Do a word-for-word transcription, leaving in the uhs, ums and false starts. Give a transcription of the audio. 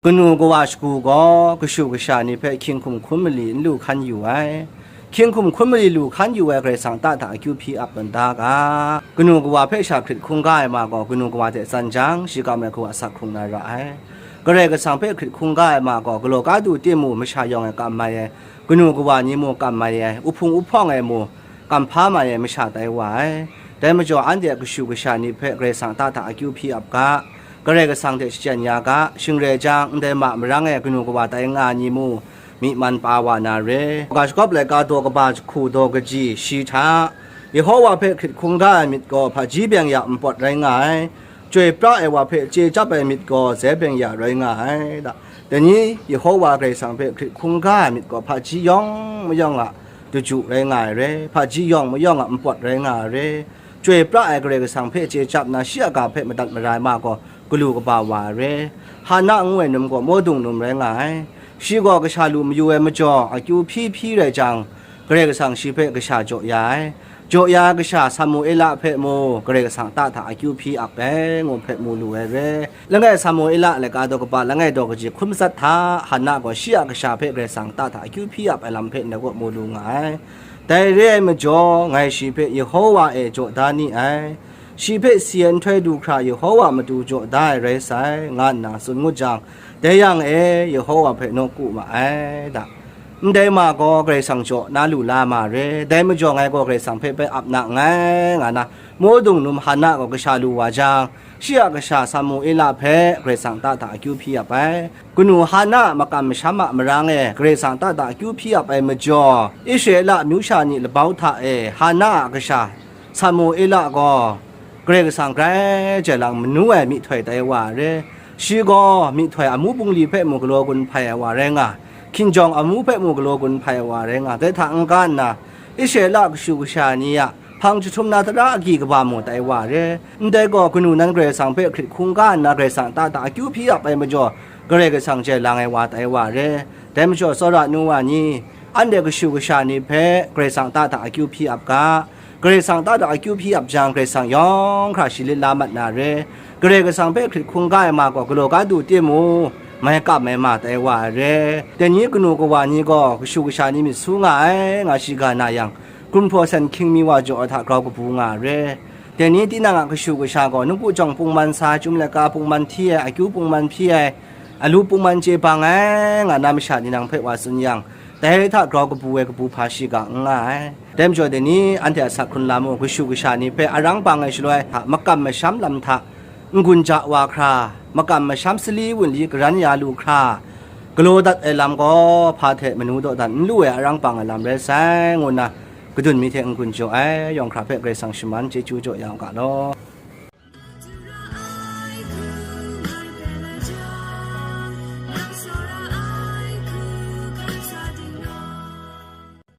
Kanu kawa shagu gaw kashu kasha ni hpe hkying hkum hkun mali n lu hkan yu ai. Hkying hkum hkun mali lu hkan yu ai Karai Kasang ta hta akyu hpyi ap tawn da ga. Kanu kawa hpe sha hkrit hkungga ai ma gaw, kanu kawa hte tsan jang, shi kam ai hku asak hkrung na ra ai. Karai Kasang hpe hkrit hkungga ai ma gaw, galaw ka du tim mu masha yawng e kam mai ai, kanu kawa ni mu kam mai ai, uhpung uhpawng e mu kam hpa mai ai masha tai wa ai. Dai majaw, anhte a kashu kasha ni hpe Karai Kasang ta hta akyu hpyi ap ga, Karai Kasang hte shachyen ya ga, shing rai jang, ndai ma marang e kanu kawa tai nga ai ni mu, myi man pa wa na re. Ga shagawp laika daw kaba jahku daw kaji shi hta, Yehowa hpe hkrit hkungga ai myit gaw hpaji byeng ya npawt rai nga ai, chyoi pra ai wa hpe chye chyap ai myit gaw zai byeng ya rai nga ai da. Dai ni, Yehowa Karai Kasang hpe hkrit hkungga ai myit gaw hpaji yawng mayawng a daju rai nga ai re, hpaji yawng mayawng a npawt rai nga ai re, chyoi pra ai Karai Kasang hpe chye chyap na shi a ga hpe madat mara ai ma gaw galu kaba wa ai re. Hana ngu ai num gaw mawdung num rai nga ai. Shi gaw kasha lu mayu ai majaw, akyu hpyi hpyi rai jang, Karai Kasang shi hpe kasha jaw ya ai. Jaw ya ai kasha Samuela hpe mu Karai Kasang ta hta akyu hpyi ap ai, ngu hpe mu lu ai re. Langai Samuela laika daw kaba langai daw kaji hkun matsat hta, Hana gaw shi a kasha hpe Karai Kasang ta hta akyu hpyi ap ai lam hpe ndai kaw mu lu nga ai. Dai re ai majaw, ngai shi hpe Yehowa e jaw da ni ai. Shi hpe si ai nhtoi du hkra Yehowa matu jaw da ai rai sai, nga nna tsun ngut jang, dai yang e Yehowa hpe nawku ma ai da. Ndai ma gaw Karai Kasang jaw na lu la ma re. Dai majaw, ngai gaw Karai Kasang hpe bai ap na nngai, nga na, mawdung num Hana gaw kasha lu wa jang, shi a kasha Samuela hpe Karai Kasang ta hta akyu hpyi ap ai. Kanu Hana a makam masham a marang e Karai Kasang ta hta akyu hpyi ap ai majaw, Israela amyu sha ni labau hta e Hana a kasha Samuela gaw Karai Kasang grai jai lang manu ai myihtoi tai wa ai re. Shi gaw myihtoi amu bungli hpe mu galaw gun hpai ai wa rai nga, hkinjawng amu hpe mu galaw gun hpai ai wa rai nga, dai hta n-ga nna, Israela kashu kasha ni a hpang jahtum na tara agyi kaba mu tai wa ai re. Ndai gaw, kanu nan Karai Kasang hpe hkrit hkungga nna Karai Kasang ta hta akyu hpyi ap ai majaw, Karai Kasang jai lang ai wa tai wa ai re. Dai majaw, tsawra nu wa ni, anhte kashu kasha ni hpe Karai Kasang ta hta akyu hpyi ap ga. Karai Kasang ta hta akyu hpyi ap jang, Karai Kasang yawng hkra shi lit la mat na re. Karai Kasang hpe hkrit hkungga ai ma gaw galaw ga du tim mu, mai kam ai ma tai wa ai re. Dai ni kanu kawa ni gaw kashu kasha ni myit su nga ai, nga shiga na yang, Hkum hpraw sen hkying mi wa jaw ai hta grau kabu nga ai re. Dai ni tinang a kashu kasha gaw, nawku jawng pungman sa ai, chyum laika pungman hti ai, akyu pungman hpyi ai, alu pungman chye bang ai, nga na masha ni nang hpe wa tsun yang, dai hta grau kabu ai kabu hpa shiga n nga ai. Dai majaw, dai ni anhte a sak hkrun lam u, kashu kasha ni hpe arang bang ai shaloi hta, makam masham lam hta, n-gun ja wa hkra, makam masham sali wunli karan ya lu hkra, galaw dat ai lam gaw hpa hte manu dawdan n lu ai arang bang ai lam rai sai, ngu nna kadun mi hte n-gun jaw ai, yawng hkra hpe Karai Kasang shaman chyeju jaw ya u ga law.